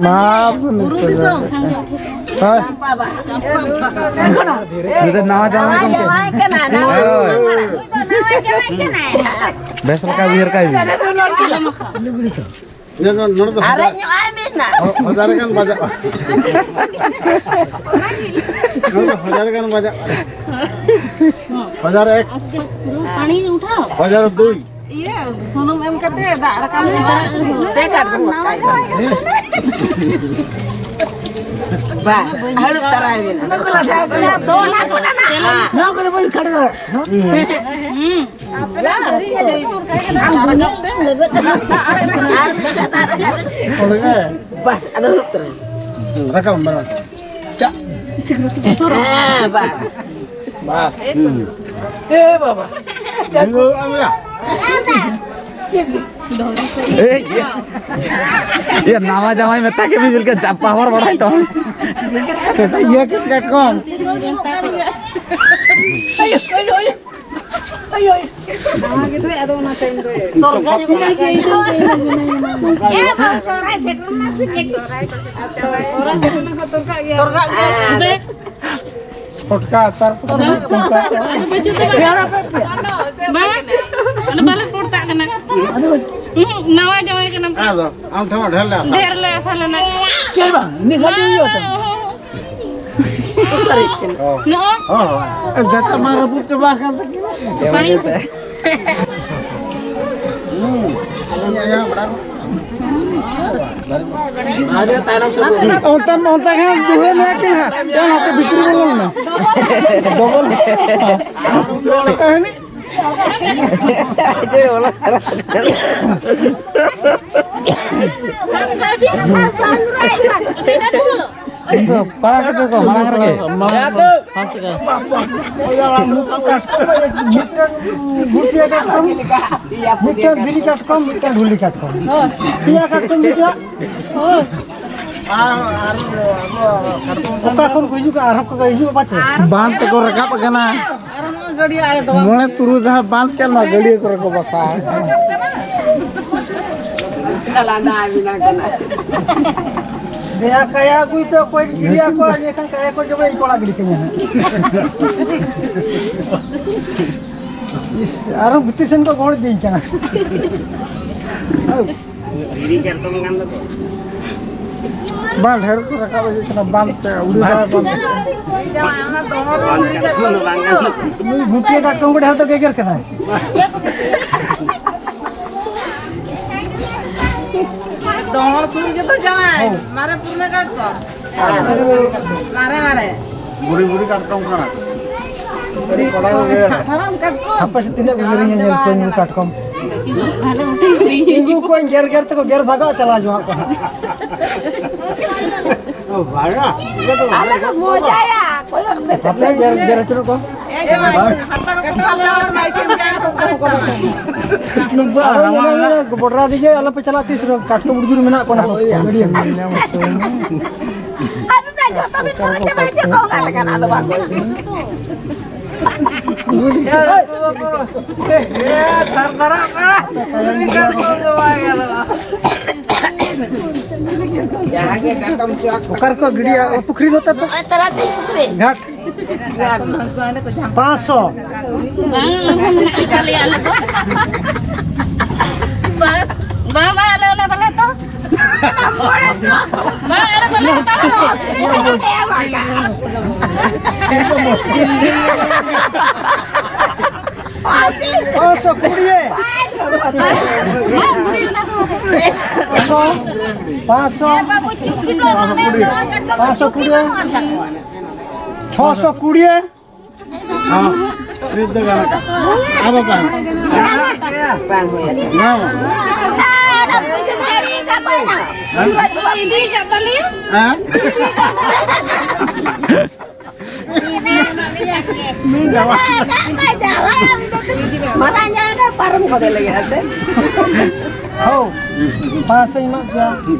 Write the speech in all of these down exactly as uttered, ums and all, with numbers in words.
ᱢᱟ ᱵᱩᱨᱩ ᱫᱤᱥᱚᱢ᱾ ᱦᱳᱭ᱾ ᱱᱩᱭ ᱫᱚ ᱱᱟᱣᱟ ᱡᱟᱶᱟᱭ ᱠᱟᱱ ᱛᱮ᱾ ᱡᱟᱶᱟᱭ ᱠᱟᱱᱟ, ᱱᱟᱣᱟ ᱦᱳᱭ᱾ ᱡᱟᱶᱟᱭ ᱠᱟᱱᱟ᱾ ᱱᱩᱭ ᱫᱚ ᱱᱟᱣᱟ ᱡᱟᱶᱟᱭ ᱠᱟᱱᱟᱭ᱾ ᱵᱮᱥ ᱞᱮᱠᱟ ᱩᱭᱦᱟᱹᱨ ᱠᱟᱭ ᱵᱤᱱ᱾ ᱱᱚᱰᱮ ᱫᱚ ᱟᱨᱮᱡ ᱧᱚᱜ ᱟᱭ ᱢᱮ ᱱᱟ᱾ ᱦᱚ-, ᱦᱟᱡᱟᱨ ᱜᱟᱱ ᱵᱟᱡᱟᱜᱼᱟ᱾ ᱱᱚᱰᱮ ᱫᱚ ᱦᱟᱡᱟᱨ ᱜᱟᱱ ᱵᱟᱡᱟᱜᱼᱟ᱾ ᱦᱟᱡᱟᱨ ᱮᱠ᱾ ᱯᱩᱨᱟᱹ ᱯᱟᱱᱤ ᱩᱴᱷᱟᱣ᱾ ᱦᱟᱡᱟᱨ ᱫᱩᱭ᱾ ᱤᱭᱟᱹ, ᱥᱩᱱᱩᱢ ᱮᱢ ᱠᱟᱛᱮ ᱫᱟᱜ ᱨᱟᱠᱟᱵ ᱞᱮᱱᱠᱷᱟᱱ ᱫᱮ ᱠᱟᱴ ᱫᱚ ᱵᱟᱭ ᱜᱟᱱᱚᱜᱼᱟ᱾ ᱵᱟ, ᱦᱟᱹᱲᱩᱵ ᱛᱟᱨᱟᱭ ᱵᱮᱱ᱾ ᱚᱱᱟ ᱫᱚ ᱚᱱᱟ ᱠᱚ ᱢᱮᱱᱟ᱾ ᱦᱩᱸ᱾ ᱚᱸᱰᱮ ᱜᱮ᱾ ᱵᱟ, ᱟᱫᱚ ᱦᱟᱹᱲᱩᱵ ᱛᱟᱨᱟᱭ᱾ ᱨᱟᱠᱟᱵ ᱢᱮ᱾ ᱦᱮᱸ, ᱵᱟ᱾ ᱵᱟᱥ᱾ ᱦᱩᱸ᱾ ᱮ ᱵᱟᱵᱟ᱾ ᱵᱩᱡᱷᱟᱹᱣ ᱠᱟᱜ ᱢᱮᱭᱟ? ᱮᱭ, ᱤᱭᱟᱹ᱾ ᱤᱭᱟᱹ, ᱱᱟᱣᱟ ᱡᱟᱶᱟᱭ ᱢᱮᱛᱟ ᱠᱮᱫ ᱢᱮ, ᱪᱮᱫ ᱞᱮᱠᱟ ᱪᱟᱯᱟ ᱦᱚᱨ ᱵᱟᱲᱟᱭ ᱛᱟᱢ? ᱤᱭᱟᱹ ᱠᱮᱫ ᱠᱟᱴᱠᱚᱢ᱾ ᱟᱭᱳ, ᱟᱭᱳ, ᱟᱭᱳ᱾ ᱟᱭᱳ, ᱟᱭᱳ᱾ ᱱᱟᱣᱟ ᱜᱮ ᱫᱚᱭ, ᱟᱫᱚ ᱚᱱᱟ ᱛᱟᱭᱚᱢ ᱫᱚᱭ ᱛᱚᱨᱜᱟ ᱧᱚᱜ ᱠᱟᱱᱟ᱾ ᱮ, ᱵᱟᱝ, ᱥᱚᱦᱨᱟᱭ ᱥᱮᱴᱮᱨ ᱱᱟ ᱥᱮ ᱪᱮᱫ? ᱥᱚᱦᱨᱟᱭ ᱥᱮᱴᱮᱨ ᱱᱟ, ᱛᱚᱨᱜᱟ ᱜᱮᱭᱟ᱾ ᱛᱚᱨᱜᱟ ᱜᱮᱭᱟ᱾ ᱟᱫᱚ ᱯᱚᱴᱠᱟ ᱟᱛᱟᱨ ᱠᱚ᱾ ᱵᱟᱝ, ᱚᱱᱟ ᱵᱟᱞᱮ ᱯᱚᱲᱛᱟᱜ ᱠᱟᱱᱟ᱾ ᱩᱦᱩᱸ, ᱱᱟᱣᱟ ᱡᱟᱶᱟᱭ ᱠᱟᱱᱟᱢ᱾ ᱟᱫᱚ ᱟᱢ ᱴᱷᱮᱱ ᱢᱟ ᱰᱷᱮᱨ ᱞᱮ ᱟᱥᱟ᱾ ᱰᱷᱮᱨ ᱞᱮ ᱟᱥᱟ ᱞᱮᱱᱟ᱾ ᱪᱮᱫ ᱵᱟᱝ? ᱩᱱᱤ ᱥᱟᱶᱛᱮ ᱦᱩᱭᱩᱜᱼᱟ ᱛᱚ? ᱚ᱾ ᱱᱚᱜᱼᱚ᱾ ᱦᱚᱸ, ᱦᱚᱸ᱾ ᱡᱚᱛᱚ ᱢᱟ ᱨᱟᱹᱯᱩᱫ ᱪᱟᱵᱟ ᱟᱠᱟᱱ ᱛᱟᱹᱠᱤᱱᱟ᱾ ᱯᱟᱹᱦᱤᱞ᱾ ᱦᱩᱸ᱾ ᱚᱱᱛᱮ, ᱚᱱᱛᱮ ᱠᱷᱟᱱ ᱫᱩᱦᱟᱹ ᱢᱮᱱᱟᱜ ᱠᱤᱱᱟ ᱦᱟᱸᱜ᱾ ᱵᱟᱝ, ᱦᱟᱯᱮ ᱵᱷᱤᱛᱨᱤ ᱵᱚᱞᱚ ᱞᱮᱱᱟ᱾ ᱰᱚᱵᱚᱞ᱾ ᱯᱟᱲᱟ ᱠᱟᱛᱮ ᱠᱚ ᱢᱟᱲᱟᱝ ᱨᱮᱜᱮ᱾ ᱢᱤᱫᱴᱟᱝ ᱜᱩᱴᱤᱭᱟᱹ ᱠᱟᱴᱠᱚᱢ, ᱢᱤᱫᱴᱟᱝ ᱫᱷᱤᱨᱤ ᱠᱟᱴᱠᱚᱢ, ᱢᱤᱫᱴᱟᱝ ᱰᱷᱩᱞᱤ ᱠᱟᱴᱠᱚᱢ, ᱯᱮᱭᱟ ᱠᱟᱴᱠᱚᱢ ᱵᱩᱡᱷᱟᱹᱜᱼᱟ᱾ ᱚᱠᱟ ᱠᱷᱚᱱ ᱠᱚ ᱦᱤᱡᱩᱜᱼᱟ? ᱟᱨᱦᱚᱸ ᱠᱚ ᱦᱤᱡᱩᱜᱼᱟ ᱯᱟᱪᱮ? ᱵᱟᱸᱫ ᱛᱮᱠᱚ ᱨᱟᱠᱟᱵ ᱟᱠᱟᱱᱟ᱾ ᱟᱨ ᱱᱚᱣᱟ ᱜᱟᱹᱰᱭᱟᱹ ᱟᱲᱮ ᱫᱚ ᱵᱟᱝ᱾ ᱢᱚᱬᱮ ᱛᱩᱨᱩᱭ ᱫᱷᱟᱣ ᱵᱟᱸᱫ ᱠᱮᱫ, ᱱᱚᱣᱟ ᱜᱟᱹᱰᱭᱟᱹ ᱠᱚᱨᱮ ᱠᱚ ᱵᱟᱥᱟ ᱟᱠᱟᱱᱟ᱾ ᱞᱟᱸᱫᱟ ᱟᱹᱵᱤᱱᱟ ᱠᱟᱱᱟ᱾ ᱫᱮᱭᱟ ᱠᱟᱭᱟ ᱟᱹᱜᱩᱭ ᱯᱮ, ᱚᱠᱚᱭ ᱜᱤᱰᱤᱭᱟ ᱠᱚ, ᱮᱸᱰᱮᱠᱷᱟᱱ ᱠᱟᱭᱟ ᱠᱚ ᱡᱚᱢᱮ, ᱤᱧ ᱠᱚᱲᱟ ᱜᱤᱰᱤ ᱠᱟᱹᱧᱟ ᱦᱟᱸᱜ᱾ ᱤᱥ, ᱟᱨᱚ ᱵᱷᱤᱛᱤᱨ ᱥᱮᱱ ᱠᱚ ᱜᱚᱦᱚᱲ ᱤᱫᱤᱧ ᱠᱟᱱᱟ᱾ ᱵᱟᱝ, ᱰᱷᱮᱨ ᱠᱚ ᱨᱟᱠᱟᱵ ᱦᱤᱡᱩᱜ ᱠᱟᱱᱟ, ᱵᱟᱸᱫ ᱛᱮ, ᱩᱰᱤ ᱫᱟᱜ ᱵᱟᱸᱫ ᱛᱮ᱾ ᱱᱩᱭ ᱵᱷᱩᱴᱤᱭᱟᱹ ᱠᱟᱴᱠᱚᱢ ᱠᱚ ᱰᱷᱮᱨ ᱫᱚ ᱜᱮᱜᱮᱨ ᱠᱟᱱᱟᱭ᱾ ᱫᱚᱦᱚ ᱥᱩᱨ ᱜᱮᱛᱚ ᱡᱟᱶᱟᱭ, ᱦᱮᱸ᱾ ᱢᱟᱨᱮ ᱯᱩᱨᱱᱟᱹ ᱠᱟᱴᱠᱚᱢ᱾ ᱢᱟᱨᱮ, ᱢᱟᱨᱮ᱾ ᱵᱩᱲᱦᱤ, ᱵᱩᱲᱦᱤ ᱠᱟᱴᱠᱚᱢ ᱠᱟᱱᱟ᱾ ᱦᱟᱯᱮ ᱥᱮ ᱛᱤᱱᱟᱹᱜ ᱠᱚ ᱜᱮᱨᱤᱧᱟ, ᱧᱮᱞ ᱠᱚᱣᱟᱧ ᱠᱟᱴᱠᱚᱢ᱾ ᱛᱤᱸᱜᱩ ᱠᱚᱣᱟᱧ ᱜᱮᱨ ᱜᱮᱨ ᱛᱮᱠᱚ ᱜᱮᱨ ᱵᱷᱟᱜᱟᱜᱼᱟ, ᱪᱟᱞᱟᱣ ᱡᱚᱝᱟᱜ ᱠᱚ ᱦᱟᱸᱜ᱾ ᱚ, ᱵᱟᱝᱟ᱾ ᱟᱞᱮ ᱫᱚ ᱢᱚᱡᱟᱭᱟ, ᱠᱚᱭᱚᱜ ᱢᱮ᱾ ᱦᱟᱯᱮ ᱜᱮᱨ, ᱜᱮᱨ ᱦᱚᱪᱚ ᱠᱚ᱾ ᱮ ᱡᱟᱶᱟᱭ, ᱦᱟᱛᱟᱣ ᱠᱟᱛᱮ ᱵᱟᱭ ᱪᱮᱫ ᱜᱮᱭᱟ, ᱠᱚ ᱠᱚᱨᱮ ᱛᱟᱢᱟ᱾ ᱱᱩᱠᱩ ᱟᱨ ᱦᱟᱱᱟ ᱱᱚᱣᱟ ᱵᱚᱰᱨᱟ ᱫᱤᱜᱮ ᱟᱞᱚᱯᱮ ᱪᱟᱞᱟᱜ ᱛᱤᱥ ᱨᱮᱦᱚᱸ, ᱠᱟᱴᱠᱚᱢ ᱩᱰᱩᱡᱩᱨ ᱢᱮᱱᱟᱜ ᱠᱚᱣᱟ ᱱᱟᱦᱟᱜ ᱜᱟᱹᱰᱭᱟᱹ ᱨᱮ᱾ ᱟᱯᱮ ᱯᱮ ᱡᱚᱛᱚ ᱯᱮ ᱯᱩᱨᱟᱹ ᱪᱟᱵᱟ ᱦᱚᱪᱚ ᱠᱚᱣᱟ, ᱚᱱᱟ ᱞᱮᱠᱟᱱ ᱟᱫᱚ ᱵᱟᱝ᱾ ᱚᱠᱟ ᱨᱮᱠᱚ ᱜᱤᱰᱤᱭᱟ? ᱚ, ᱯᱩᱠᱷᱨᱤ ᱱᱚᱛᱮ ᱯᱮ᱾ ᱱᱚᱜᱼᱚᱭ ᱛᱟᱞᱟᱛᱮ ᱯᱩᱠᱷᱨᱤ᱾ ᱜᱷᱟᱴ᱾ ᱯᱟᱸᱪᱥᱚ᱾ ᱵᱟᱝ, ᱟᱞᱮ ᱦᱚᱸ ᱢᱮᱱᱟᱜ ᱜᱮᱛᱟᱞᱮᱭᱟ ᱟᱞᱮ ᱫᱚ᱾ ᱵᱟᱥ, ᱵᱟᱝ, ᱵᱟᱝ, ᱟᱞᱮ ᱚᱱᱟ ᱵᱟᱞᱮ ᱦᱟᱛᱟᱣᱟ᱾ ᱵᱟᱝ, ᱟᱞᱮ ᱵᱟᱞᱮ ᱦᱟᱛᱟᱣᱟ᱾ ᱯᱟᱸᱪᱥᱚ ᱠᱩᱲᱤ᱾ ᱯᱟᱸᱪᱥᱚ, ᱯᱟᱸᱪᱥᱚ, ᱯᱟᱸᱪᱥᱚ ᱠᱩᱲᱤ᱾ ᱪᱷᱚᱥᱚ ᱠᱩᱲᱤ᱾ ᱦᱮᱸ, ᱱᱤᱛ ᱫᱚ ᱜᱟᱱ ᱠᱟᱱᱟ᱾ ᱟᱫᱚ ᱵᱟᱝ᱾ ᱵᱟᱝ ᱦᱩᱭᱩᱜᱼᱟ᱾ ᱵᱟᱝ᱾ ᱦᱮᱸ? ᱢᱤᱫ ᱡᱟᱣᱟ᱾ ᱢᱟᱨᱟᱝ ᱡᱟᱭᱜᱟ ᱯᱟᱨᱚᱢ ᱠᱚᱫᱮ ᱞᱟᱹᱜᱤᱫ ᱟᱛᱮ᱾ ᱦᱳ, ᱯᱟᱸᱪᱥᱚᱧ ᱮᱢᱟᱫ ᱯᱮᱭᱟ᱾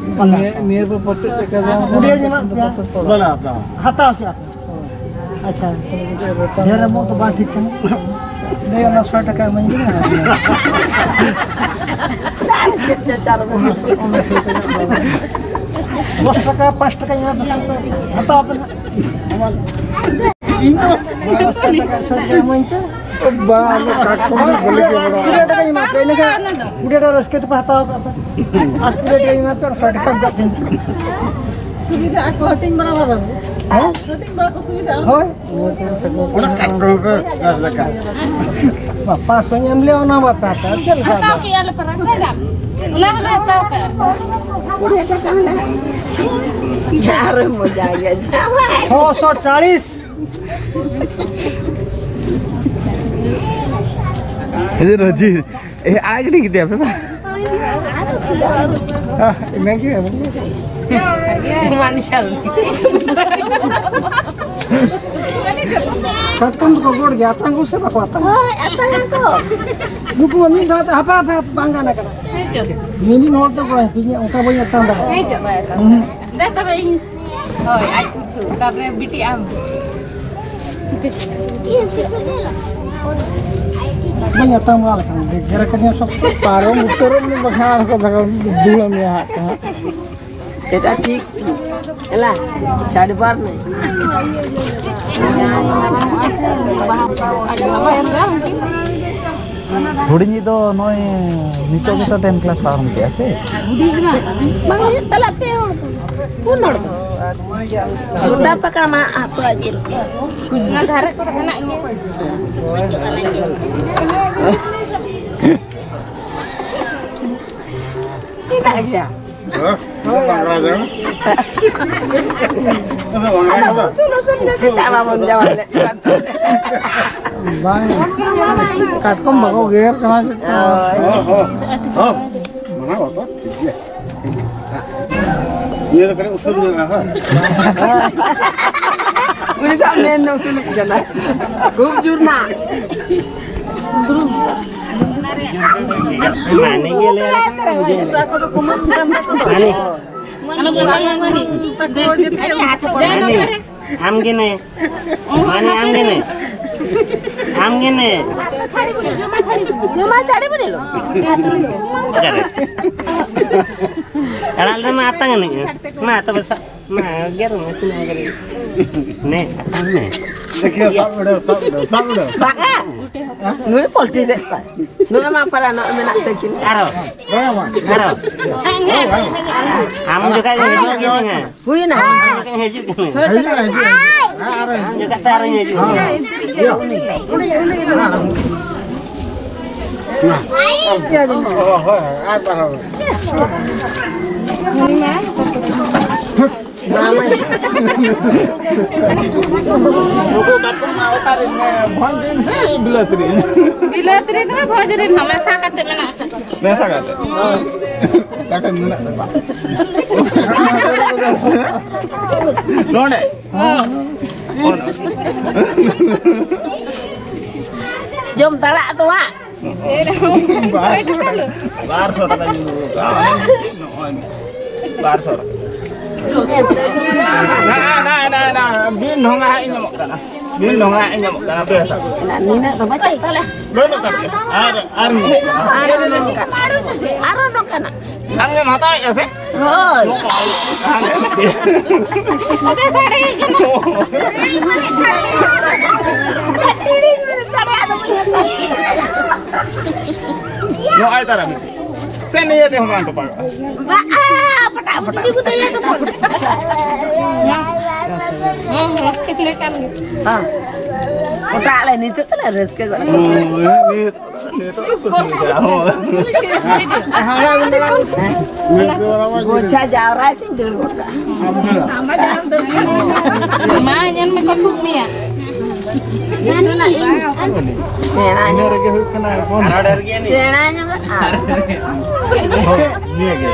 ᱱᱤᱭᱟᱹ, ᱱᱤᱭᱟᱹ ᱫᱚ ᱯᱚᱸᱪᱤᱥ ᱴᱟᱠᱟ ᱫᱟᱢ᱾ ᱠᱩᱲᱤᱭᱟᱹᱧ ᱮᱢᱟᱫ ᱯᱮᱭᱟ᱾ ᱵᱟᱞᱮ ᱦᱟᱛᱟᱣᱟ᱾ ᱦᱟᱛᱟᱣ ᱠᱮᱫᱼᱟ ᱯᱮ᱾ ᱟᱪᱪᱷᱟ, ᱰᱷᱮᱨ ᱮᱢᱚᱜ ᱫᱚ ᱵᱟᱝ ᱴᱷᱤᱠ ᱠᱟᱱᱟ᱾ ᱫᱮ, ᱚᱱᱟ ᱥᱚᱭ ᱴᱟᱠᱟ ᱮᱢᱟᱹᱧ ᱢᱮ᱾ ᱚᱱᱟ, ᱚᱱᱟ ᱥᱚᱭ ᱴᱟᱠᱟ ᱫᱚ ᱵᱟᱝ᱾ ᱫᱚᱥ ᱴᱟᱠᱟ, ᱯᱟᱸᱪ ᱴᱟᱠᱟᱧ ᱮᱢᱟ ᱯᱮ ᱠᱷᱟᱱ ᱫᱚ ᱦᱟᱛᱟᱣ ᱯᱮ ᱱᱟᱦᱟᱜ᱾ ᱤᱧ ᱫᱚ ᱥᱚ ᱴᱟᱠᱟ, ᱥᱚ ᱴᱟᱠᱟ ᱤᱢᱟᱹᱧ ᱯᱮ᱾ ᱵᱟ, ᱟᱞᱮ ᱠᱟᱴᱠᱚᱢ ᱫᱚ ᱵᱟᱞᱮ ᱡᱚᱢ ᱵᱟᱲᱟ ᱠᱩᱲᱤ ᱴᱟᱠᱟᱧ ᱮᱢᱟ ᱯᱮ, ᱤᱱᱟᱹ ᱠᱷᱟᱱ ᱠᱩᱲᱤ ᱴᱟᱠᱟ ᱨᱟᱹᱥᱠᱟᱹ ᱛᱮᱯᱮ ᱦᱟᱛᱟᱣ ᱠᱟᱜ ᱯᱮ᱾ ᱟᱨ ᱠᱩᱲᱤ ᱴᱟᱠᱟᱧ ᱮᱢᱟ ᱯᱮ, ᱟᱨ ᱥᱚ ᱴᱟᱠᱟ ᱮᱢ ᱠᱟᱜ ᱛᱤᱧ ᱯᱮ᱾ ᱥᱩᱵᱤᱫᱷᱟ ᱟᱠᱚ, ᱦᱟᱹᱴᱤᱧ ᱵᱟᱲᱟ ᱵᱟᱵᱟ᱾ ᱦᱮᱸ? ᱦᱟᱹᱴᱤᱧ ᱵᱟᱲᱟ ᱠᱚ ᱥᱩᱵᱤᱫᱷᱟ᱾ ᱦᱳᱭ᱾ ᱚᱱᱟ ᱠᱟᱴᱠᱚᱢ ᱠᱚ ᱪᱟᱥ ᱞᱮᱠᱟ᱾ ᱵᱟ, ᱯᱟᱸᱪᱥᱚᱧ ᱮᱢ ᱞᱮᱭᱟ, ᱚᱱᱟ ᱵᱟᱯᱮ ᱦᱟᱛᱟᱣᱟ᱾ ᱪᱮᱫ ᱞᱮᱠᱟ ᱫᱚ? ᱦᱟᱛᱟᱣ ᱠᱮᱜᱼᱟ ᱞᱮ ᱯᱟᱨᱟ᱾ ᱚᱱᱟ ᱦᱚᱸᱞᱮ ᱦᱟᱛᱟᱣ ᱠᱟᱜᱼᱟ᱾ ᱟᱨ ᱢᱚᱡᱟ ᱜᱮ ᱡᱟᱶᱟᱭ᱾ ᱪᱷᱚᱥᱚ ᱪᱟᱲᱤᱥ᱾ ᱮ ᱨᱚᱡᱤ, ᱮ, ᱟᱲᱟᱜ ᱜᱤᱰᱤ ᱠᱮᱫᱮᱭᱟ ᱯᱮ ᱵᱟᱝ? ᱦᱮᱸ, ᱤᱱᱟᱹᱜᱮ᱾ ᱢᱟᱱᱥᱟᱞ᱾ ᱠᱟᱴᱠᱚᱢ ᱫᱚᱠᱚ ᱜᱚᱲ ᱜᱮᱭᱟ, ᱟᱛᱟᱝ ᱠᱚ ᱥᱮ ᱵᱟᱠᱚ ᱟᱛᱟᱝ? ᱦᱳᱭ, ᱟᱛᱟᱝ ᱟᱠᱚ᱾ ᱱᱩᱠᱩ ᱢᱟ ᱢᱤᱫ ᱫᱷᱟᱣ ᱛᱮ ᱦᱟᱯᱟ ᱦᱟᱯᱟ ᱵᱟᱝ ᱜᱟᱱ ᱟᱠᱟᱱᱟ᱾ ᱦᱮᱸ ᱪᱚ᱾ ᱢᱤᱢᱤᱫ ᱦᱚᱲ ᱫᱚ ᱜᱚᱲ ᱤᱧ ᱚᱱᱠᱟ ᱵᱟᱹᱧ ᱟᱛᱟᱝ ᱫᱟᱲᱮᱭᱟᱜᱼᱟ᱾ ᱦᱮᱸ ᱪᱚ, ᱵᱟᱭ ᱟᱛᱟᱝ᱾ ᱦᱩᱸ᱾ ᱫᱮ ᱛᱚᱵᱮ ᱤᱧ᱾ ᱦᱳᱭ, ᱟᱡ ᱩᱛᱩ, ᱛᱟᱨᱯᱚᱨᱮ ᱵᱤᱴᱤ ᱟᱢ᱾ ᱵᱟᱹᱧ ᱟᱛᱟᱝ ᱵᱟᱲᱟ ᱞᱮᱠᱷᱟᱱ, ᱜᱮᱨ ᱠᱟᱹᱫᱤᱧᱟ ᱥᱚᱠᱛᱚ᱾ ᱯᱟᱨᱚᱢ ᱩᱛᱟᱹᱨᱚᱜ ᱢᱮ, ᱵᱟᱠᱷᱟᱱ ᱟᱨᱦᱚᱸ ᱠᱚ ᱫᱩᱲᱟᱹ ᱢᱮᱭᱟ ᱦᱟᱸᱜ᱾ ᱮᱴᱟ ᱴᱷᱤᱠ, ᱮᱞᱟ, ᱪᱟᱰᱵᱟᱨ ᱢᱮ᱾ ᱦᱩᱰᱤᱧᱤᱡ ᱫᱚ ᱱᱚᱜᱼᱚᱭ ᱱᱤᱛᱚᱜ ᱜᱮᱛᱚ ᱴᱮᱱ ᱠᱞᱟᱥ ᱯᱟᱨᱚᱢ ᱠᱮᱜᱼᱟ ᱥᱮ? ᱦᱩᱰᱤᱧ ᱢᱟ ᱵᱟᱝ ᱦᱩᱭᱩᱜ ᱛᱟᱞᱮ ᱯᱮ ᱦᱚᱲ ᱫᱚ᱾ ᱯᱩᱱ ᱦᱚᱲ ᱫᱚ᱾ ᱜᱚᱴᱟ ᱯᱟᱠᱟ ᱢᱟ ᱟᱛᱳ ᱟᱡ ᱨᱩᱯᱤ᱾ ᱚᱱᱟ ᱫᱷᱟᱨᱮ ᱠᱚᱨᱮ ᱢᱮᱱᱟᱜ ᱜᱮᱭᱟ᱾ ᱢᱮᱱᱟᱜ ᱜᱮᱭᱟ᱾ ᱦᱮᱸ? ᱦᱳᱭ, ᱵᱟᱝ ᱨᱟᱜᱟ᱾ ᱟᱫᱚ ᱵᱟᱝ ᱨᱟᱜᱟ᱾ ᱟᱫᱚ ᱩᱥᱩᱞ ᱩᱥᱩᱞ ᱧᱚᱜ ᱜᱮ ᱪᱟᱵᱟ ᱵᱚᱱ ᱡᱟᱶᱟᱭ ᱞᱮᱫ ᱠᱚᱣᱟ᱾ ᱵᱟᱝ, ᱠᱟᱴᱠᱚᱢ ᱵᱟᱠᱚ ᱜᱮᱜᱮᱨ ᱠᱟᱱᱟ ᱪᱮᱫ? ᱦᱳᱭ᱾ ᱦᱚᱸ, ᱦᱚᱸ, ᱦᱚᱸ᱾ ᱢᱟᱱᱟ ᱵᱟᱠᱚ, ᱴᱷᱤᱠ ᱜᱮᱭᱟ᱾ ᱱᱤᱭᱟᱹ ᱫᱚ ᱠᱟᱹᱴᱤᱡ ᱩᱥᱩᱞ ᱧᱚᱜ ᱢᱮᱱᱟᱜᱼᱟ, ᱦᱳᱭ᱾ ᱩᱱᱤ ᱫᱚ ᱢᱮᱱ ᱩᱥᱩᱞᱤᱡ ᱠᱟᱱᱟᱭ᱾ ᱠᱷᱩᱵ ᱡᱳᱨ ᱱᱟ᱾ ᱢᱟᱱᱮ ᱜᱮ ᱞᱟᱹᱭ ᱞᱮᱠᱷᱟᱱ ᱫᱚ ᱵᱩᱡᱷᱟᱹᱣ ᱢᱮ᱾ ᱢᱟᱱᱮ᱾ ᱢᱟᱱᱮ᱾ ᱟᱢ ᱜᱮ ᱱᱮ᱾ ᱢᱟᱱᱮ ᱟᱢ ᱜᱮ ᱱᱮ᱾ ᱟᱢ ᱜᱮ ᱱᱮ᱾ ᱡᱚᱢᱟ ᱪᱷᱟᱲᱤ ᱵᱚᱱᱮ ᱞᱚ᱾ ᱚᱠᱟᱨᱮ? ᱟᱲᱟᱜ ᱞᱮ ᱢᱟ ᱟᱛᱟᱝ ᱟᱹᱱᱤᱡ᱾ ᱢᱟ ᱛᱚᱵᱮ ᱥᱟᱵ᱾ ᱢᱟ ᱜᱮᱨ ᱢᱮ, ᱛᱤᱱᱟᱹᱜ ᱮᱢ ᱜᱮᱨ? ᱱᱮ, ᱟᱛᱟᱝ ᱢᱮ᱾ ᱫᱮᱠᱷᱤᱭᱟ, ᱥᱟᱵ ᱩᱰᱟᱹᱣ, ᱥᱟᱵ ᱩᱰᱟᱹᱣ, ᱥᱟᱵ ᱩᱰᱟᱹᱣ᱾ ᱵᱟᱜᱟ᱾ ᱱᱩᱭ ᱯᱚᱞᱴᱤ ᱥᱮᱫ ᱠᱷᱚᱱ᱾ ᱱᱩᱭ ᱢᱟ ᱯᱟᱨᱟ ᱱᱚᱜ ᱢᱮᱱᱟᱜ ᱛᱟᱹᱠᱤᱱ᱾ ᱟᱨᱚ᱾ ᱟᱨᱚ᱾ ᱟᱢ ᱡᱚᱠᱷᱟᱡ ᱫᱚ ᱦᱤᱡᱩᱜ ᱜᱮ ᱦᱟᱸᱜ᱾ ᱦᱩᱭᱱᱟ᱾ ᱦᱤᱡᱩᱜ ᱠᱟᱹᱱᱟᱹᱧ᱾ ᱦᱤᱡᱩᱜ, ᱦᱤᱡᱩᱜ᱾ ᱦᱮᱸ, ᱟᱨᱚ ᱦᱤᱡᱩᱜ᱾ ᱟᱢ ᱡᱚᱠᱷᱟᱡ ᱛᱮ ᱟᱨᱚᱧ ᱦᱤᱡᱩᱜ ᱠᱟᱱᱟ᱾ ᱦᱳᱭ, ᱦᱳᱭ, ᱟᱨ ᱵᱟᱨ ᱦᱚᱲ᱾ ᱱᱩᱠᱩ ᱠᱟᱴᱠᱚᱢ ᱢᱟ ᱚᱠᱟᱨᱮ, ᱵᱷᱚᱸᱡᱽ ᱨᱮᱱ ᱥᱮ ᱵᱤᱞᱟᱹᱛ ᱨᱮᱱ? ᱵᱤᱞᱟᱹᱛ ᱨᱮᱱ ᱦᱚᱸ, ᱵᱷᱚᱸᱡᱽ ᱨᱮᱱ ᱦᱚᱸ, ᱢᱮᱥᱟ ᱠᱟᱛᱮ ᱢᱮᱱᱟᱜ ᱟᱠᱟᱫ᱾ ᱢᱮᱥᱟ ᱠᱟᱛᱮ? ᱦᱳᱭ᱾ ᱠᱟᱴᱠᱚᱢ ᱢᱮᱱᱟᱜ ᱛᱟᱠᱚᱣᱟ᱾ ᱱᱚᱰᱮ? ᱦᱳᱭ᱾ ᱡᱚᱢ ᱫᱟᱲᱮᱭᱟᱜ ᱫᱚ ᱦᱟᱸᱜ᱾ ᱵᱟᱨᱥᱚ ᱴᱟᱠᱟ᱾ ᱵᱟᱨᱥᱚ ᱴᱟᱠᱟ ᱧᱩᱨᱩ ᱟᱠᱟᱱᱟ᱾ ᱱᱚᱜᱼᱚᱭ ᱵᱟᱨᱥᱚ ᱴᱟᱠᱟ᱾ ᱱᱟ, ᱱᱟ, ᱱᱟ, ᱱᱟ, ᱵᱤᱱ ᱰᱷᱚᱸᱜᱟ ᱦᱟᱸᱜ ᱤᱧ ᱮᱢᱚᱜ ᱠᱟᱱᱟ᱾ ᱵᱤᱱ ᱰᱷᱚᱸᱜᱟ ᱦᱟᱸᱜ ᱤᱧ ᱮᱢᱚᱜ ᱠᱟᱱᱟ, ᱯᱮ ᱥᱟᱭ᱾ ᱱᱤᱱᱟᱹᱜ ᱫᱚ ᱵᱟᱹᱪᱩᱜ ᱛᱟᱞᱮ᱾ ᱵᱟᱹᱱᱩᱜ ᱛᱟᱞᱮ᱾ ᱟᱨ, ᱟᱨ ᱢᱤᱫ᱾ ᱟᱨ ᱱᱚᱝᱠᱟᱱᱟᱜ᱾ ᱟᱨᱚ ᱱᱚᱝᱠᱟᱱᱟᱜ᱾ ᱟᱢ ᱜᱮᱢ ᱦᱟᱛᱟᱣᱮᱫᱼᱟ ᱥᱮ? ᱦᱳᱭ᱾ ᱟᱫᱚ ᱥᱟᱲᱮ ᱠᱟᱱᱟ᱾ ᱱᱚᱜᱼᱚᱭ ᱛᱟᱨᱟ ᱢᱤᱫᱴᱤᱡ᱾ ᱥᱮ ᱱᱤᱭᱟᱹ ᱛᱮᱦᱚᱸ ᱵᱟᱝ ᱛᱚᱯᱟᱜᱚᱜᱼᱟ? ᱵᱟ, ᱟ, ᱯᱟᱴᱟ, ᱯᱟᱴᱟ᱾ ᱤᱫᱤ ᱠᱚ ᱛᱟᱭᱟ ᱛᱚᱯᱟᱜ᱾ ᱦᱮᱸ, ᱦᱮᱸ, ᱴᱷᱤᱠ ᱞᱮᱠᱟᱱ ᱜᱮ᱾ ᱦᱮᱸ᱾ ᱯᱟᱴᱟ ᱟᱞᱮ ᱱᱤᱛᱚᱜ ᱛᱟᱞᱮ ᱨᱟᱹᱥᱠᱟᱹ ᱜᱚᱫ᱾ ᱦᱳᱭ, ᱱᱤᱛ ᱱᱤᱛᱚᱜ ᱫᱚ ᱥᱩᱥᱢᱤᱛᱟ ᱦᱚᱸ᱾ ᱜᱚᱪᱷᱟ ᱡᱟᱣᱨᱟᱭ ᱛᱤᱧ ᱫᱟᱹᱲ ᱜᱚᱫ ᱠᱟᱜᱼᱟ᱾ ᱢᱟ ᱧᱮᱞ ᱢᱮ ᱠᱚ ᱥᱩᱜ ᱢᱮᱭᱟ᱾ ᱥᱮᱬᱟ ᱤᱱᱟᱹ ᱧᱚᱜ᱾ ᱨᱮᱜᱮ ᱦᱩᱭᱩᱜ ᱠᱟᱱᱟ ᱦᱚᱯᱚᱱ᱾ ᱥᱮᱬᱟ ᱧᱚᱜ ᱟᱨ ᱦᱳᱭ, ᱱᱤᱭᱟᱹ ᱜᱮ᱾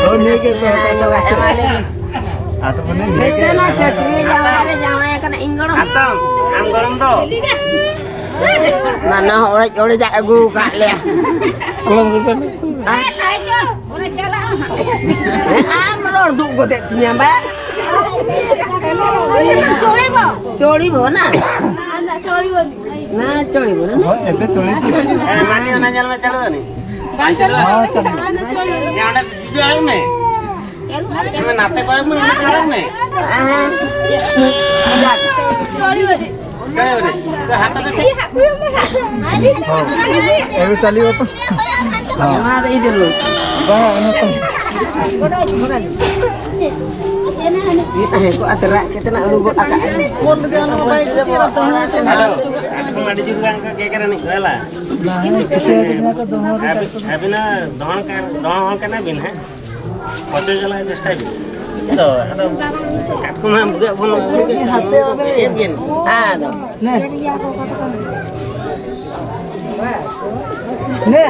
ᱦᱳᱭ, ᱱᱤᱭᱟᱹ ᱜᱮ᱾ ᱥᱮᱬᱟ ᱧᱚᱜ ᱟᱭ ᱢᱟ ᱞᱟᱹᱭ ᱢᱮ᱾ ᱟᱫᱚ ᱢᱟᱱᱮ ᱱᱤᱭᱟᱹ ᱜᱮ᱾ ᱱᱤᱛᱚᱜ ᱱᱚᱣᱟ ᱪᱟᱹᱴᱱᱤ ᱡᱟᱶᱟᱭ ᱨᱮ ᱡᱟᱶᱟᱭ ᱟᱠᱟᱱᱟ ᱤᱧ ᱜᱚᱲᱚᱢ᱾ ᱟᱛᱚᱢ, ᱟᱢ ᱜᱚᱲᱚᱢ ᱫᱚ? ᱱᱟᱱᱟ ᱦᱚᱲ ᱚᱲᱮᱡ ᱟᱹᱜᱩ ᱟᱠᱟᱫ ᱞᱮᱭᱟ᱾ ᱟᱢ ᱨᱚᱲ ᱫᱩᱜ ᱜᱚᱫᱮᱫ ᱛᱤᱧᱟᱹ ᱵᱟ᱾ ᱪᱚᱲᱤ ᱵᱚ᱾ ᱪᱚᱲᱤ ᱵᱚ ᱱᱟ᱾ ᱱᱟ ᱪᱚᱲᱤ ᱵᱚ ᱱᱟ᱾ ᱦᱳᱭ, ᱮᱯᱮ ᱪᱚᱲᱤ᱾ ᱦᱮᱸ, ᱢᱟᱱᱤ ᱚᱱᱟ ᱧᱮᱞ ᱢᱮ, ᱪᱟᱹᱞᱩ ᱟᱹᱱᱤᱡ᱾ ᱵᱟᱝ ᱪᱟᱹᱞᱩ᱾ ᱦᱚᱸ, ᱪᱟᱹᱞᱩ᱾ ᱦᱮᱸ, ᱚᱸᱰᱮ ᱡᱩᱫᱤ ᱟᱲᱟᱜ ᱢᱮ᱾ ᱦᱮᱸ, ᱱᱟᱛᱮ ᱠᱚᱭᱚᱜ ᱢᱮ, ᱚᱸᱰᱮ ᱟᱲᱟᱜ ᱢᱮ᱾ ᱦᱮᱸ᱾ ᱪᱚᱲᱤ ᱵᱚ᱾ ᱪᱚᱲᱤ ᱵᱚ᱾ ᱦᱟᱛ ᱨᱮ᱾ ᱦᱚᱸ, ᱮᱯᱮ ᱪᱟᱹᱞᱩ ᱟᱛᱚ᱾ ᱦᱚᱸ᱾ ᱱᱚᱣᱟ ᱫᱚ ᱤᱫᱤ ᱨᱩᱣᱟᱹᱲ᱾ ᱵᱟᱝ, ᱚᱱᱟ ᱛᱚ᱾ ᱤᱭᱟᱹ ᱛᱟᱦᱮᱸ ᱠᱚᱜᱼᱟ, ᱥᱮ ᱨᱟᱜ ᱠᱟᱛᱮ ᱱᱟᱜ ᱩᱰᱩᱠ ᱜᱚᱫ ᱟᱠᱟᱜᱼᱟᱭ᱾ ᱦᱮᱞᱳ, ᱟᱹᱰᱤ ᱠᱷᱚᱱ ᱟᱹᱰᱤ ᱡᱳᱨ ᱜᱮ ᱚᱱᱠᱟ ᱜᱮ ᱜᱮ ᱨᱮᱱᱤᱡ ᱠᱚ, ᱦᱮᱞᱟ᱾ ᱟᱹᱵᱤ-, ᱟᱹᱵᱤᱱᱟᱜ ᱫᱚᱦᱚᱲ ᱠᱟᱱ, ᱫᱚᱦᱚᱲ ᱦᱚᱲ ᱠᱟᱱᱟ ᱵᱤᱱ ᱦᱟᱸᱜ᱾ ᱯᱚᱪᱚ ᱪᱟᱞᱟᱜ ᱪᱮᱥᱴᱟᱭ ᱵᱤᱱ᱾ ᱛᱚ, ᱟᱫᱚ ᱠᱟᱴᱠᱚᱢ ᱦᱟᱸᱜ ᱵᱷᱩᱜᱟᱹᱜ ᱵᱚᱱ ᱪᱮᱫ ᱵᱤᱱ ᱦᱟᱛᱮ ᱟᱵᱮᱱ? ᱪᱮᱫ ᱵᱤᱱ? ᱟᱫᱚ᱾ ᱱᱮ᱾ ᱱᱮ᱾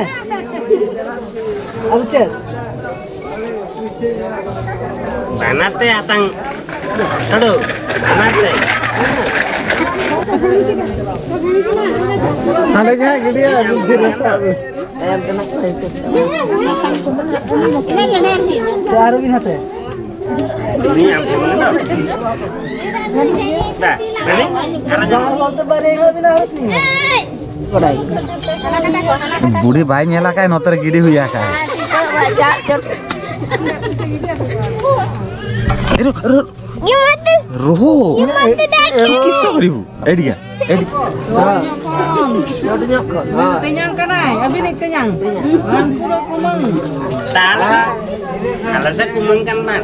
ᱟᱫᱚ ᱪᱮᱫ? ᱵᱟᱱᱟᱨ ᱛᱮ ᱟᱛᱟᱝ᱾ ᱦᱟᱹᱰᱩ, ᱵᱟᱱᱟᱨ ᱛᱮ᱾ ᱦᱟᱸᱰᱮ ᱜᱮ ᱦᱟᱸᱜ ᱜᱤᱰᱤᱭᱟ, ᱟᱹᱵᱤᱱ ᱛᱷᱤᱨ ᱨᱮ ᱥᱟᱵ ᱵᱤᱱ᱾ ᱥᱮ ᱟᱨᱚ ᱵᱤᱱ ᱦᱟᱛᱟᱭᱟ? ᱩᱱᱤ ᱟᱢ ᱴᱷᱮᱱ ᱢᱮᱱᱟᱜ ᱫᱚ᱾ ᱫᱟ, ᱨᱮᱰᱤ? ᱟᱨᱚ ᱵᱟᱨ ᱦᱚᱲ ᱛᱮ ᱵᱟᱨᱭᱟ ᱦᱚᱸ ᱵᱤᱱ ᱦᱟᱨᱚᱯ ᱞᱤᱧᱟ᱾ ᱵᱩᱲᱦᱤ ᱵᱟᱭ ᱧᱮᱞ ᱟᱠᱟᱫ ᱱᱚᱛᱮ ᱨᱮ ᱜᱤᱰᱤ ᱦᱩᱭ ᱟᱠᱟᱱ᱾ ᱮ ᱨᱩ, ᱨᱩ, ᱨᱩᱦᱩ᱾ ᱮ, ᱮ, ᱮ, ᱠᱤᱥᱚ ᱜᱨᱤᱵᱩ? ᱮᱰᱤᱭᱟ, ᱮᱰᱤ᱾ ᱦᱩᱰᱤᱧᱚᱜ ᱠᱷᱚᱱ᱾ ᱦᱳᱭ᱾ ᱛᱮᱧᱟᱝ ᱠᱟᱱᱟᱭ, ᱟᱹᱵᱤᱱᱤᱡ ᱛᱮᱧᱟᱝ᱾ ᱦᱟᱱᱠᱩ ᱫᱚ ᱠᱩᱢᱟᱹᱝ᱾ ᱛᱟᱦᱞᱮ ᱟᱞᱮ ᱥᱮᱫ ᱠᱩᱢᱟᱹᱝ ᱠᱟᱱ ᱢᱟ᱾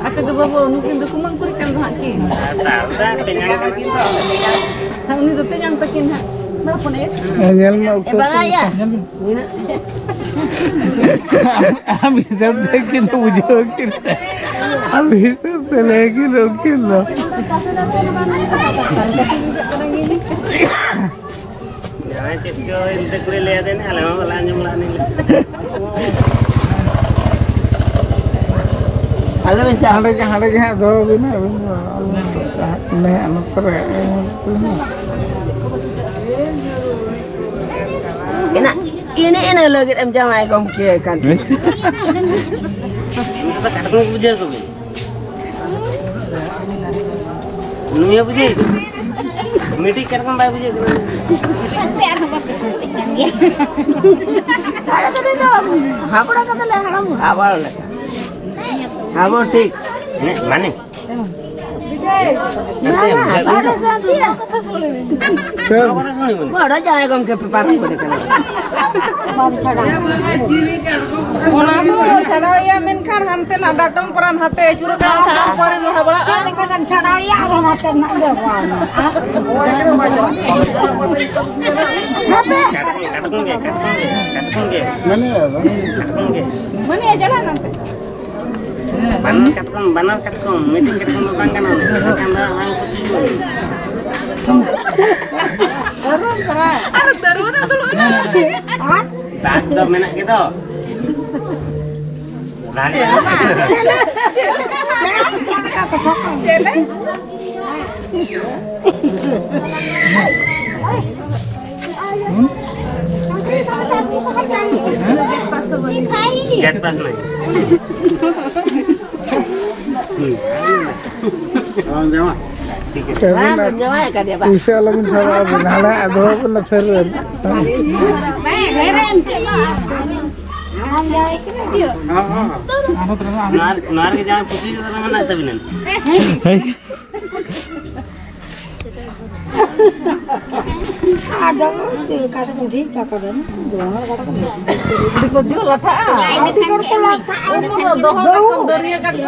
ᱟᱯᱮ ᱫᱚ ᱵᱟᱹᱵᱩ, ᱱᱩᱠᱤᱱ ᱫᱚ ᱠᱩᱢᱟᱹᱝ ᱠᱩᱲᱤ ᱠᱟᱱ ᱫᱚ ᱦᱟᱸᱜ ᱠᱤᱱ᱾ ᱛᱟᱦᱞᱮ ᱛᱮᱧᱟᱝ ᱠᱟᱱᱟ ᱠᱤᱱ ᱫᱚ᱾ ᱦᱮᱸ, ᱩᱱᱤ ᱫᱚ ᱛᱮᱧᱟᱝ ᱛᱟᱹᱠᱤᱱ ᱦᱟᱸᱜ᱾ ᱢᱟ ᱦᱚᱯᱚᱱ ᱮ᱾ ᱦᱮᱸ, ᱧᱮᱞ ᱢᱮ, ᱩᱠᱩ ᱮ, ᱵᱟᱲᱟᱭᱟ᱾ ᱧᱮᱞ ᱢᱮ᱾ ᱟᱢ ᱦᱤᱥᱟᱹᱵ ᱛᱮ ᱠᱤᱱ ᱫᱚ ᱵᱩᱡᱷᱟᱹᱣ ᱠᱤᱱ᱾ ᱟᱢ ᱦᱤᱥᱟᱹᱵ ᱛᱮ ᱞᱟᱹᱭ ᱠᱤᱱ ᱩᱠᱤᱱ ᱫᱚ᱾ ᱡᱟᱦᱟᱸᱭ ᱪᱮᱫ ᱠᱚ ᱮᱱᱛᱮ ᱠᱩᱲᱤ ᱞᱟᱹᱭ ᱟᱫᱮ ᱱᱮ, ᱟᱞᱮ ᱢᱟ ᱵᱟᱞᱮ ᱟᱸᱡᱚᱢ ᱞᱟᱜ ᱱᱤᱡ᱾ ᱟᱞᱮ ᱢᱮᱥᱟ᱾ ᱦᱟᱸᱰᱮ ᱜᱮ, ᱦᱟᱸᱰᱮ ᱜᱮ ᱦᱟᱸᱜ ᱫᱚᱦᱚ ᱵᱤᱱ, ᱟᱹᱵᱤᱱ ᱫᱚ ᱟᱞᱚ ᱱᱚᱛᱮ ᱦᱟᱸᱜ, ᱱᱮ ᱦᱟᱸᱜ ᱱᱚᱛᱮ ᱨᱮ᱾ ᱮᱱᱟ, ᱤᱱᱟᱹ, ᱤᱱᱟᱹ ᱞᱟᱹᱜᱤᱫ ᱮᱢ ᱡᱟᱶᱟᱭ ᱜᱚᱢᱠᱮ ᱠᱟᱱ᱾ ᱤᱱᱟᱹ ᱫᱚ ᱠᱟᱴᱠᱚᱢ ᱵᱩᱡᱷᱟᱹᱣ ᱠᱚᱵᱤᱱ᱾ ᱱᱩᱭ ᱦᱚᱸ ᱵᱩᱡᱷᱟᱹᱣ ᱠᱟᱱᱟ᱾ ᱢᱤᱫᱴᱤᱡ ᱠᱟᱴᱠᱚᱢ ᱵᱟᱭ ᱵᱩᱡᱷᱟᱹᱣ ᱠᱟᱱᱟ᱾ ᱟᱯᱮ ᱟᱨᱦᱚᱸ ᱵᱟᱯᱮ ᱥᱟᱵᱮᱫ ᱠᱟᱱ ᱜᱮᱭᱟ᱾ ᱦᱟᱵᱲᱟ ᱠᱟᱛᱮ ᱞᱮ ᱦᱟᱲᱟᱢ ᱦᱟᱵᱲᱟ ᱞᱮᱠᱟ᱾ ᱦᱟᱵᱲ ᱴᱷᱤᱠ᱾ ᱦᱮᱸ, ᱢᱟᱱᱮ᱾ ᱵᱟᱲᱟ ᱡᱟᱦᱟᱸᱭ ᱜᱚᱢᱠᱮ ᱯᱮ ᱯᱟᱨᱚᱢ ᱜᱚᱫ ᱠᱟᱱᱟ᱾ ᱚᱱᱟ ᱫᱚ ᱪᱷᱟᱰᱟᱣᱮᱭᱟ, ᱢᱮᱱᱠᱷᱟᱱ ᱦᱟᱱᱛᱮ ᱱᱟᱜ ᱰᱟᱴᱚᱢ ᱯᱟᱨᱟ ᱱᱟᱛᱮ ᱟᱹᱪᱩᱨ ᱟᱠᱟᱱ ᱠᱷᱟᱱ ᱯᱚᱨᱮ ᱫᱚ ᱦᱟᱵᱲᱟᱜᱼᱟ᱾ ᱟᱨ ᱮᱱᱠᱷᱟᱱ ᱪᱷᱟᱰᱟᱣᱮᱭᱟ, ᱟᱨ ᱱᱟᱛᱮ ᱱᱟᱜ ᱫᱚ ᱵᱟᱝ᱾ ᱠᱟᱴᱠᱚᱢ, ᱠᱟᱴᱠᱚᱢ ᱜᱮ, ᱠᱟᱴᱠᱚᱢ ᱜᱮ, ᱠᱟᱴᱠᱚᱢ ᱜᱮ᱾ ᱢᱟᱱᱮ, ᱠᱟᱴᱠᱚᱢ ᱜᱮ᱾ ᱢᱟᱱᱮ, ᱪᱟᱞᱟᱜ ᱱᱟᱱᱛᱮ᱾ ᱵᱟᱱᱟᱨ ᱠᱟᱴᱠᱚᱢ, ᱵᱟᱱᱟᱨ ᱠᱟᱴᱠᱚᱢ, ᱢᱤᱫᱴᱤᱡ ᱠᱟᱴᱠᱚᱢ ᱫᱚ ᱵᱟᱝ ᱜᱟᱱᱚᱜᱼᱟ᱾ ᱮᱱᱠᱷᱟᱱ ᱫᱚ ᱦᱟᱸᱜ ᱠᱩᱪᱤ ᱡᱩᱞ᱾ ᱟᱨ ᱛᱟᱹᱨᱩᱵ ᱫᱚ ᱫᱩᱲᱩᱵ ᱮᱱᱟ᱾ ᱫᱟᱜ ᱫᱚ ᱢᱮᱱᱟᱜ ᱜᱮᱫᱚ᱾ ᱫᱟᱜ ᱫᱚ ᱢᱮᱱᱟᱜ ᱜᱮᱫᱚ᱾ ᱪᱮᱞᱮ? ᱜᱮᱴ ᱯᱟᱥ ᱱᱟᱭ᱾ ᱦᱩᱸ᱾ ᱟᱢ ᱡᱟᱢᱟ? ᱴᱷᱤᱠ ᱟᱪᱷᱮ᱾ ᱵᱟᱝ, ᱡᱟᱶᱟᱭ ᱟᱠᱟᱫᱮᱭᱟ, ᱵᱟᱝ᱾ ᱯᱩᱭᱥᱟᱹ ᱟᱞᱚᱵᱤᱱ ᱥᱟᱵᱟ, ᱟᱵᱤᱱ ᱦᱟᱱᱟ ᱫᱚᱦᱚ ᱵᱤᱱ ᱱᱚᱛᱮ ᱨᱮ᱾ ᱦᱚᱸ, ᱦᱚᱸ, ᱦᱚᱸ᱾ ᱱᱚᱣᱟ, ᱱᱚᱣᱟ ᱨᱮᱜᱮ ᱡᱟᱦᱟᱸ ᱯᱩᱸᱡᱤ ᱠᱟᱛᱮ ᱢᱮᱱᱟᱜ ᱛᱟᱵᱤᱱᱟ᱾ ᱦᱮᱸ᱾ ᱟᱫᱚ ᱚᱠᱟ ᱛᱮᱠᱚ ᱰᱷᱤᱯ ᱠᱟᱠᱚ ᱫᱚ? ᱫᱤᱠᱩ ᱫᱤᱠᱩ ᱞᱟᱴᱷᱟᱜᱼᱟ᱾ ᱟᱹᱰᱤ ᱦᱚᱲ ᱠᱚ ᱞᱟᱴᱷᱟᱜᱼᱟ᱾ ᱫᱚᱦᱚ ᱠᱟᱠᱚ ᱫᱟᱹᱨᱭᱟᱹ ᱠᱟᱴᱠᱚᱢ᱾